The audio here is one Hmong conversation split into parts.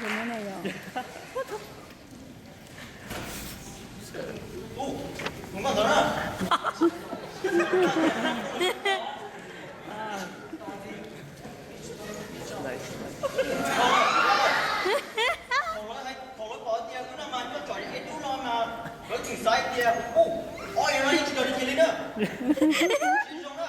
Tus no ne yog. Tus no ntawd na. Thaum lawv pom tias wb no mas coj tsom es dub no mas lawv tseem xav tias, u, ob yawg no yeej tsis tau li cia li na. Tsis zoo na.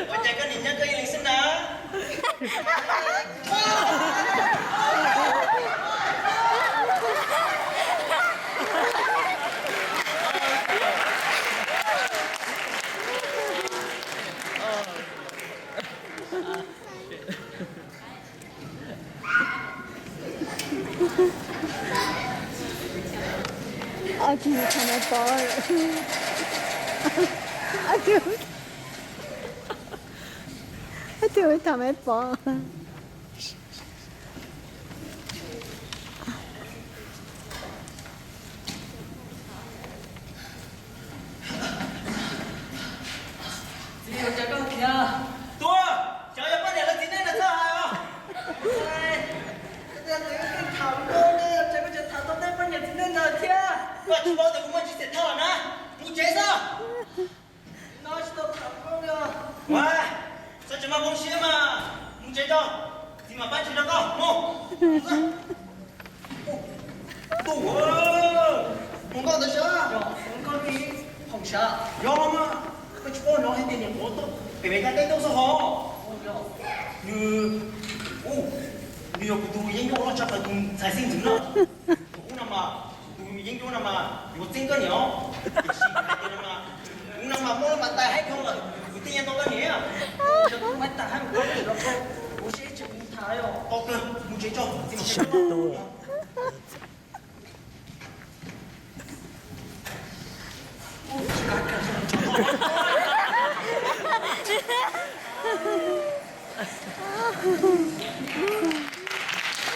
Ua cas koj nim nyob koj ib leeg xwb na? Ob tug tham maiv pov. Ob tug, ob tug tham maiv pov. Txiv, ua cas koj khiav? Tuaj, xyov yog poj niam los txiv neej ntawd txhob hais os. Koj twb tham koj ne, ua cas koj tseem tham tau tej poj niam txiv neej ntawd thiab? Koj tsis paub tias kuv muaj tsis txiv thaj los na, mus tsev xwb. Ua, txhob tsis muaj hmoo siab mas, mus tsev tso, txiv mam pab tsev rau koj, mus. Tus, mus nkauj ntawd sav, nkauj txiv phoom sav. Yog mas, koj tsis paub no hais tias niam qhuav tuaj pem Mes Kas teb tuaj xwb hos. Nws, u, nws yog kuv tus yeeb ncuab loj tshaj plaws tus ntxhais xeeb ntxwv na. Tus ub no mas, tus yeeb ncuab no mas yuav txeeb koj niam os. Tiam sis hais tias no mas, ub no mas muab lub pas tais haib dhau lawm, kuv thiaj nyiam tau koj niam. Yog tus pas tais haib mus tau los, kuv siab tsis mus tham os. Tau kawg, mus tsev tso, txiv mam pab.